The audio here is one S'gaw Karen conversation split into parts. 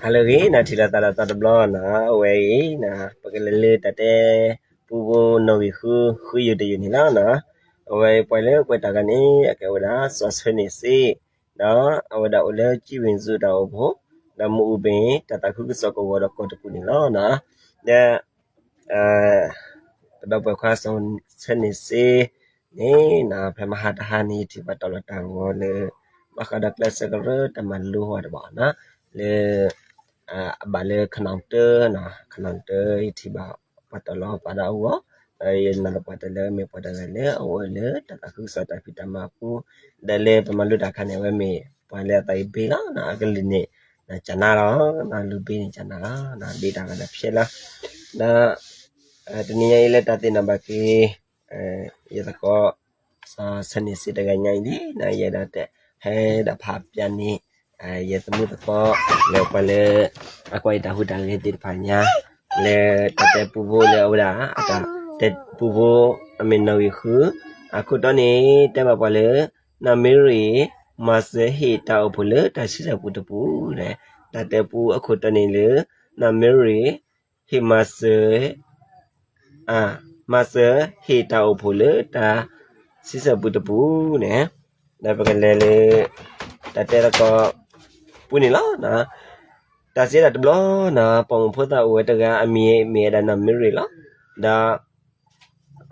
ဟါလၢအဂ့ၤ နထံၣ်လိာ်သးဒီးသီတဘျီနီၤ, အဝဲအံၤ ပကလဲၤလၢတၢ်တဲပူဖိနီၣ်ဂံၢ်ဃု ဃုယုၢ်တယုၢ်န့ၣ်လီၤနီၤ. အဝဲပှၤလၢကွဲးတၢ်ဂၤန့ၣ် အကဲဝဲဒၣ် စီၤဆၢန့ၢ်စ့, ဒီးအဝဲဒၣ်အိၣ်လၢကံဝ့ၢ်စူးတၢ်အိၣ်ဖှိၣ်, ဒီးမ့ၢ်အူဘ့ၣ် တၢ်သးခုကစီၣ်ကဝီၤဒီးကီၢ်တပူၤန့ၣ်လီၤနီၤ. ဒီး ပဒီပုၢ်ဝဲၢ်ခွါစီၤဆၢန့ၢ်စ့န့ၣ် ဖဲမဟါတဟါန့ၣ် ယထံၣ်ပှၤတီၢ်လီၤတၢ်ဂီၤလၢ ဘၣ်ဃးဒီးကျဲးစၢးကရၢတၢ်မၤလိဟီၣ်တဘၣ်နီၤ, လၢ အဘၣ်လၢခနီၣ်တၢနီၤ, ခနီၣ်တၢ ယထံၣ်ဘၣ်ပှၤတီၢ်လီၤပာ်ဒီးအဂီၢ်, ယနာ်လၢပှၤတဂၤလၢအအိၣ်လၢတၢ်သးခုကစီၣ်တၢ်ဖံးတၢ်မၤအပူၤ, ဒီးလၢပမၤလိတၢ်အခါန့ၣ် အဝဲမ့ၢ်ပှၤလၢအသးအံၤဘ့လီၤ, အကလုၢ်န့ၣ် ကနၤလီၤ, လူၤဘ့န့ၣ်ကနၤလီၤ, ဘ့တၢ်ဂၤဒီးဖျဲလီၤ, ဒီး တနံၤညါအံၤလၢတၢ်သ့ၣ်နီၣ်ဘၣ်က့ၤ ယသကိး စီၤဆၢန့ၢ်စ့တဂၤညါအံၤန့ၣ် ယအဲၣ်ဒိးတဲ ဟဲဒၣ်ဖးပျၢ်န့ၢ် ယသမုၢ်သကိး လၢပှၤလၢ အကွၢ်ယတၢ်ဟူးတၢ်ဂဲၤသ့ၣ်တဖၣ်ညါ လၢတၢ်တဲပူဖိလၢအဝဲဒၣ် အတၢ်တဲပူဖိ အမ့ၢ်နီၣ်ဂံၢ်ဃု အခိၣ်တီန့ၣ် တဲဘၣ်ပှၤလၢ နီၢ်မ့ရံ မၤစၢၤဟ့ၣ်တၢ်အိၣ်ဖှိၣ်လၢတၢ်ဆံဆၢပူတပူန့ၣ်, တၢ်တဲပူအခိၣ်တီန့ၣ်လၢ နီၢ်မ့ရံ ဟ့ၣ်မၤစၢၤ မၤစၢၤဟ့ၣ်တၢ်အိၣ်ဖှိၣ်လၢတၢ်ဆံဆၢပူတပူန့ၣ်, ဒီးပကလဲၤလၢ တၢ်တဲသကိးပူန့ၣ်လီၤ. တၢ်စံးဒၣ်တဘျီနီၤ ပိာ်မုၣ်ဖိသၣ်အိၣ်ဝဲတဂၤ အမံၤမ့ၢ်ဝဲဒၣ်နီၢ်မ့ရံလီၤ. ဒီး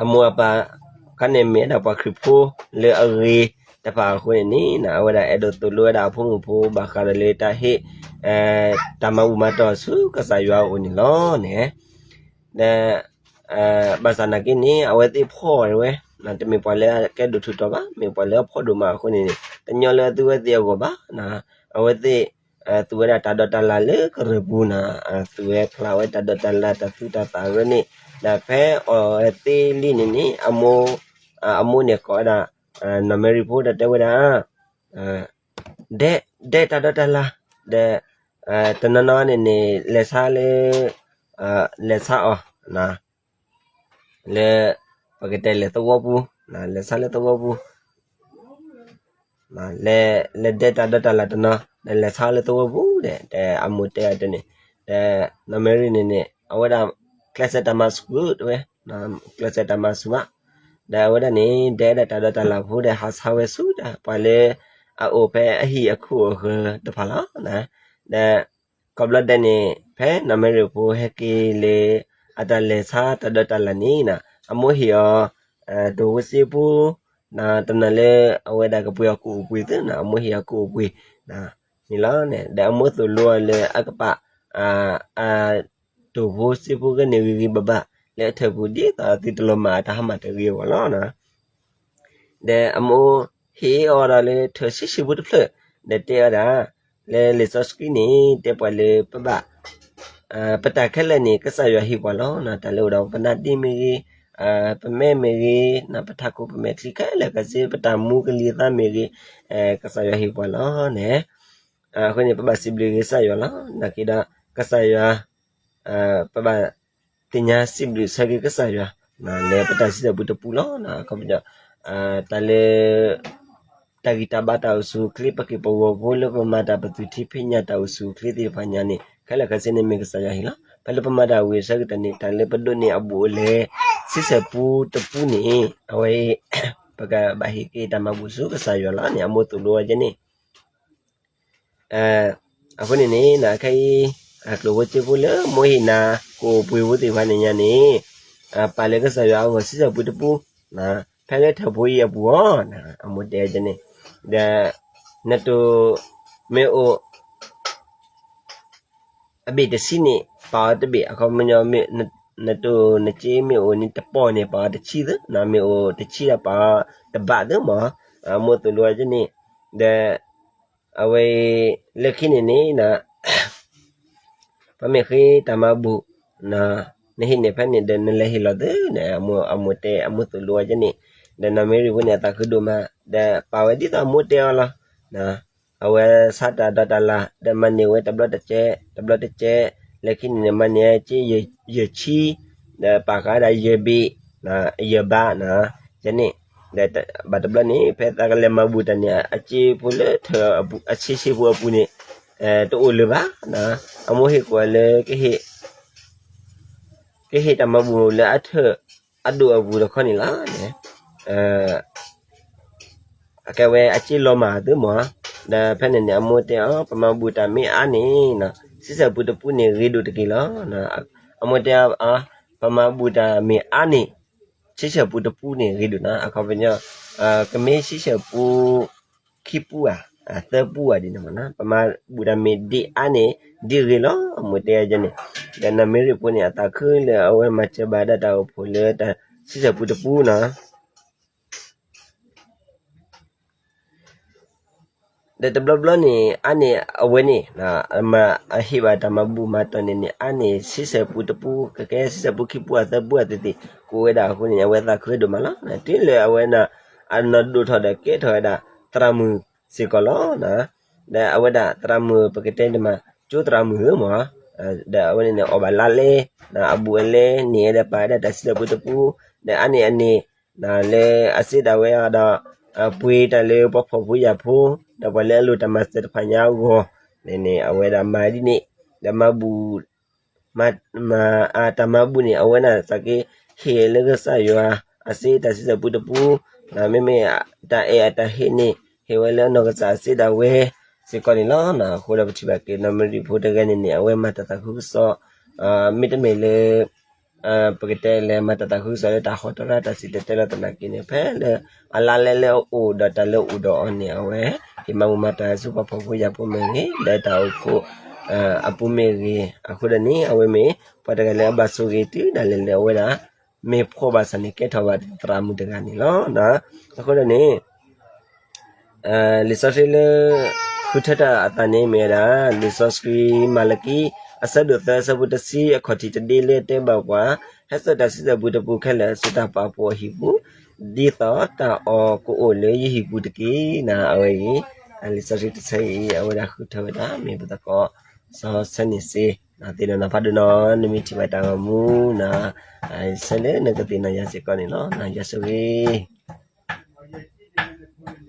အမိၢ်အပၢ်ခါန့ၣ်မ့ၢ်ဝဲဒၣ်ပှၤခရံာ်ဖိလၢအဂ့ၤ တဖၣ်အဃိန့ၣ်န့ၣ် အဝဲဒၣ်အဲၣ်ဒိးသိၣ်လိဝဲဒၣ်အဖိမုၣ်ဖိ ဘၣ်ဃးဒီးလၢတၢ်ဟ့ၣ် တၢ်မၤဘူၣ်မၤတီၢ်ဆူကစၢ်ယွၤအအိၣ်န့ၣ်လီၤန့ၣ်, ဒီး ဘၣ်ဆၣ်နာ်က့န့ၣ် အဝဲသ့ၣ်ဖှီၣ်ဝဲ, တမ့ၢ်ပှၤလၢအကဲဒိၣ်ထူးတီၤဘၣ်, မ့ၢ်ပှၤလၢအဖှီၣ်ဒိၣ်မးအဃိန့ၣ် တညီလၢအသူဝဲသ့ၣ်အဂီၢ်ဘၣ်, အဝဲသ့ၣ် သူဝဲဒၣ်တၢ်ဒီးတၢ်လၣ်လၢကရၢၢ်ပူၤနီၤ, သူဝဲဖျါဝဲတၢ်ဒီးတၢ်လၣ်တၢ်သူတၢ်သၣ်အရၢန့ၣ်, ဒီးဖဲအီၤသ့လံန့ၣ်န့ၣ် အမိၢ်န့ၣ်ကိးဝဲဒၣ် နီၢ်မ့ရံဖိဒီးတဲဝဲဒၣ် ဒဲ ဒဲတၢ်ဒီးတၢ်လၣ်, ဒီး တနီၤနီၤန့ၣ်န့ၣ် လဲၤဆါလၢ လဲၤဆါအီၤ လၢ ပကတဲလဲၤသဝီပူၤ, လဲၤဆါလၢသဝီပူၤ, လဲၤဒဲတၢ်ဒီးတၢ်လၣ်တနီၤ ဒီးလဲၤဆါလၢသဝီပူၤဒီး အမိၢ်တဲအီၤတန့ၣ်, ဒီးနီၢ်မ့ရံန့ၣ်န့ၣ် အဝဲဒၣ် ကျဲးစၢးတၢ်မၤဆူၣ်တဝဲ, ကျဲးစၢးတၢ်မၤဆူၣ်ဘၣ်, ဒီးအဝဲဒၣ်န့ၣ် ဒဲဒၣ်တၢ်ဒီးတၢ်လၣ်ဖိဒီး ဟးဆါဝဲဆူတၢ် ပှၤလၢ အအိၣ်ဖဲအဟံၣ်အခိၣ်အဃၢၤတဖၣ်လီၤ. ဒီး ကိးဘျီဒဲးန့ၣ် ဖဲနီၢ်မ့ရံဖိဟဲက့ၤလၢ အတၢ်လဲၤဆါတၢ်ဒီးတၢ်လၣ်န့ၣ် အမိၢ်ဟ့ၣ်အီၤ တိၢ်ဖိစ့ဖိ တနီၤလၢအဝဲဒၣ်ကပှ့ၤအီၤကူၣ်အိၣ်ပှ့ၤသ့နီၤ အမိၢ်ဟ့ၣ်အီၤကူၣ်အိၣ်ပှ့ၤ န့ၣ်လီၤ. ဒီးအမိၢ်သိၣ်လိအီၤလၢအကပာ် အ တိၢ်ဖိစ့ဖိဂ့ၤန့ၣ်ဂ့ၤဂ့ၤဘၣ်ဘၣ် လၢအထၢၣ်ပူၤဒ်သိးအသုတလီၤမၢ်အတၢ်ဟါမၢ်တဂ့ၤအဂီၢ်လီၤ. ဒီးအမိၢ်ဟ့ၣ်အီၤဒီးလၢထၢၣ်ဆံးဆံးဖိတဖျၢၣ် ဒီးတဲအီၤဒၣ် လၢလံာ်စီဆှံန့ၣ် တဲပှၤလၢပဘၣ် ပတၢ်ခဲလၢာ်န့ၣ် ကစၢ်ယွၤဟ့ၣ်ပှၤလီၤ. တၢ်လၢအိၣ်ဒီးပနါဒ့မ့ၢ်ဂ့ၤ, ပမဲမ့ၢ်ဂ့ၤ, ပထးခိၣ်ပမဲာ်ချံခဲလၢာ်ခဲဆ့ ပတၢ်မူကလံၤအသးမ့ၢ်ဂ့ၤ, ကစၢ်ယွၤဟ့ၣ်ပှၤလီၤန့ၣ်. အဃိန့ၣ် ပဘၣ်စံးဘျုးကစၢ်ယွၤလီၤ. နာ်က့ဒီး ကစၢ်ယွၤ ပဘၣ်သ့ၣ်ညါစံးဘျုးဆၢက့ၤကစၢ်ယွၤ လၢပတၢ်စံးထီၣ်ပတြၢၤပူၤလီၤ. အခီပညီ တၢ်လၢ တၢ်ဂံၢ်တၢ်ဘါတၢ်အိၣ်ဆူၣ်အိၣ်ချ့ ပက့ၤပဂီၤဖိလၢပမၤတၢ်ပသူၣ်ထံဖံးညၣ်တၢ်အိၣ်ဆူၣ်အိၣ်ချ့သ့ၣ်တဖၣ်ညါန့ၣ် ခဲလၢာ်ခဲဆ့န့ၣ်မ့ၢ်ကစၢ်ယွၤဟ့ၣ်လီၤ. ဖဲလၢပမၤတၢ်ဝံၤအဆၢကတီၢ်န့ၣ် တၢ်လၢပဒိးန့ၢ်အဘူးအလဲ ဆံဆဲၣ်ပူတပူန့ၣ် အဝဲ ပကဘၣ်ဟ့ၣ်က့ၤတၢ်မၤဘူၣ်ဆူကစၢ်ယွၤလီၤန့ၣ် အမိၢ်သိၣ်လိဝဲဒ်န့ၣ် အဃိန့ၣ်န့ၣ် ခဲအံၤ ကျိၣ်ဖိစ့ဖိလၢမိၢ်ဟ့ၣ်နၤ ကအိၣ်ပှ့ၤဖိသ့ၣ်တဖၣ်န့ၣ်ညါန့ၣ် ပာ်လၢကစၢ်ယွၤအဂီၢ်ဆံဆဲၣ်ပူတပူ ဖဲလၢထၢၣ်ဖိအံၤအပူၤအီၤ အမိၢ်တဲဒ်န့ၣ် ဒီး နတိၢ်မ့ၢ်အိၣ် အဘ့ၣ်တဆံန့ၣ် ပာ်အီၤတဘ့ၣ် အခီပညီ နတိၢ်နစ့မ့ၢ်အိၣ်န့ၣ်တပီၢ်န့ၣ် ပာ်အီၤတဆံသု, မ့ၢ်အိၣ်တဆံဒီးပာ်အီၤတဘးသုမး, အမိၢ်သိၣ်လိဝဲဒ်န့ၣ်, ဒီး အဝဲအံၤ လၢခံန့ၣ်န့ၣ် ပမ့ၢ်ဃ့တၢ်မၤဘူၣ် နဟ့ၣ်န့ၢ်ဖဲန့ၣ်ဒီး နလဲၤဟ့ၣ်လီၤသုန့ၣ် အမိၢ်တဲ အမိၢ်သိၣ်လိဝဲဒ်န့ၣ်, ဒီးနီၢ်မ့ရံဖိန့ၣ် အသးခုဒိၣ်မး ဒီးပာ်ဝဲဒ်သိးအမိၢ်တဲအီၤလီၤ. အဝဲဆါတၢ်ဒီးတၢ်လၣ် ဒီးမၤန့ၢ်ဝဲတဘျီတကဲး တဘျီတကဲး လၢခံန့ၣ်န့ၣ် မၤန့ၢ်ဝဲက့ယဲၢ်ဆံ ဒီးပာ်ဃာ်ဒၣ်ယဲၢ်ဘ့ၣ် ယဲၢ်ဘးန့ၣ်, ယဲန့ၣ် ဒီးဘၣ်တဘျီန့ၣ် ဖဲသးကလဲၤမၤဘူၣ်တၢ်န့ၣ် အစ့ဖိလၢထၢၣ်အဆံးဆံးဖိအပူၤန့ၣ် တအိၣ်လၢၤဘၣ်, အမိၢ်ဟ့ၣ်ကိးလၢ ကဟ့ၣ်တၢ်မၤဘူၣ်လၢအထၢၣ်အဒိၣ်အပူၤတခီန့ၣ်လီၤ. အကဲဝဲအစ့လီၤမၢ်သုမး, ဒီးဖဲန့ၣ်န့ၣ် အမိၢ်တဲအီၤ ပမၤဘူၣ်တၢ်မ့ၢ်အါန့ၣ် ဆံဆဲၣ်ပူတပူန့ၣ် ဂ့ၤဒိၣ်တက့ၢ်လီၤ. အမိၢ်တဲအီၤ ပမၤဘူၣ်တၢ်မ့ၢ်အါန့ၣ် ဆံဆဲၣ်ပူတပူန့ၣ် ဂ့ၤဒိၣ်နီၤ, အခီပညီ ကမ့ၢ်ဆံဆဲၣ်ပူ ခံပူဧါ, သၢပူဧါဒ်န့ၣ်မးနီၤ, ပမၤဘူၣ်တၢ်မ့ၢ်ဒ်အါန့ၣ် ဒ်ဂ့ၤလီၤ, အမိၢ်တဲယဲန့ၣ်. ဒီးနီၢ်မ့ရံဖိန့ၣ် အသးခုလၢအဝဲမၤစၢၤဘၣ်ဒၣ်တၢ်အိၣ်ဖှိၣ်လၢတၢ်ဆံဆဲၣ်ပူတပူနီၤ. ဒီးတဘျီဘျီန့ၣ် အါန့ၢ်အဝဲန့ၣ် အဟ့ၣ်ဘၣ်တၢ်မၤဘူၣ်မၤတီၢ်န့ၣ်န့ၣ် အါန့ၢ်ဆံဆဲၣ်ပူတပူ ကကဲဆံဆဲၣ်ပူခံပူ အသၢပူ အသ့ၣ်သ့ၣ် ကအိၣ်ဝဲဒၣ်အဃိန့ၣ် အဝဲသးခုဒိၣ်မးလီၤ. တုၤလၢအဝဲန့ၣ် အနီၢ်ဒိၣ်ထီၣ်ဒီးကဲထီၣ်ဝဲဒၣ်သရၣ်မုၣ်စ့ၢ်ကီးလီၤ. ဒီးအဝဲဒၣ်သရၣ်မုၣ် ပကတဲန့ၣ်မး ကၠိသရၣ်မုၣ်ဧၢမး, ဒီးအဝဲန့ၣ်န့ၣ် အီၣ်ဘၣ်လါလဲ, အဘူးအလဲန့ၢ်ဝဲဒၣ်ပာ်ဝဲဒၣ်တၢ်ဆံဆဲၣ်ပူတပူ, ဒီးအါန့ၢ်အန့ၣ် လၢအစ့ဒၣ်ဝဲအီၤဒီး ပှ့ၤတၢ်လၢပှၤဖှီၣ်ဖိယာ်ဖိ ဒီးပှၤလၢအလိၣ်တၢ်မၤစၢၤတဖၣ်ညါအဂီၢ်န့ၣ်န့ၣ် အဝဲဒၣ်မၤဒ်န့ၣ်, ဒီးမၤဘူၣ် တၢ်မၤဘူၣ်န့ၣ် အဝဲဒၣ်သးက့ဟ့ၣ်လၢကစၢ်ယွၤအစ့တၢ်ဆံဆဲၣ်ပူတပူ, မ့မ့ၢ်တၢ်အဲၣ်အတၢ်ဟ့ၣ်န့ၣ် ဟ့ၣ်ဝဲလၢအနီၢ်ကစၢ်အစ့ဒၣ်ဝဲစ့ၢ်ကီးန့ၣ်လီၤ. အဃိဒီးပထံၣ်ဘၣ်က့ၤနီၢ်မ့ရံဖိတဂၤန့ၣ်န့ၣ် အဝဲမၤတၢ်သးခုကစီၣ် မ့တမ့ၢ်လၢ ပကတဲလၢမၤတၢ်သးခုကစီၣ်လၢတၢ်ဟီတရါတၢ်စံၣ်တဲၤတဲလီၤသနာ်က့န့ၣ် ဖဲလၢအလါလဲလၢအအိၣ်ဒီးတၢ်လၢအအိၣ်ဒီးအီၤန့ၣ် အဝဲဟ့ၣ်မၤဘူၣ်မၤတီၢ်ဆူပှၤဖှီၣ်ဖိယာ်ဖိမ့ၢ်ဂ့ၤ လၢတၢ်အိၣ်ဖှိၣ်အပူၤမ့ၢ်ဂ့ၤ, အဃိဒီးန့ၣ် အဝဲမ့ၢ်ပှၤတဂၤလၢအဘၣ်ဆိၣ်ဂ့ၤတုၤဒၣ်လဲာ်လၢအဝဲဒၣ် မ့ၢ်ဖှီၣ်ဘၣ်ဆၣ်န့ၣ် ကဲထီၣ်ဘၣ်သရၣ်မုၣ်တဂၤန့ၣ်လီၤ. အဃိဒီးန့ၣ် လံာ်စီဆှံလၢ ဃုထၢတၢ်အသးန့ၣ်မ့ၢ်ဝဲဒၣ် လံာ်စီဆှံမၤလကံ အဆၢဒိၣ်သၢ အဆၢဖိတဆံ အခီၣ်ထံးတဒ့လၢတဲဘၣ်ပှၤ ဟဲစိာ်တၢ်ဆံဆဲၣ်ပူတပူခဲလၢာ်ဆူတၢ်ပာ်ဖှိၣ်အဟံၣ်ပူၤ ဒ်သိးတၢ်အီၣ်ကအိၣ်လၢယဟံၣ်ပူၤတက့ၢ်. အဝဲအံၤ လံာ်စီဆှံတဆၢအံၤ အဝဲဒၣ်ဃုထၢဝဲဒၣ် မ့ၢ်ပသကိးစီဆၢန့ၣ်စ့ သ့ၣ်နီၣ်နီၤဖးဒိၣ်နီၤ နမ့ၢ်ထံၣ်ဘၣ်တၢ်ဂီၤမူနီၤ ဆၢလၢနကသ့ၣ်နီၣ်ယၤစ့ၢ်ကီးန့ၣ်လီၤ. ယွၤဆိၣ်ဂ့ၤ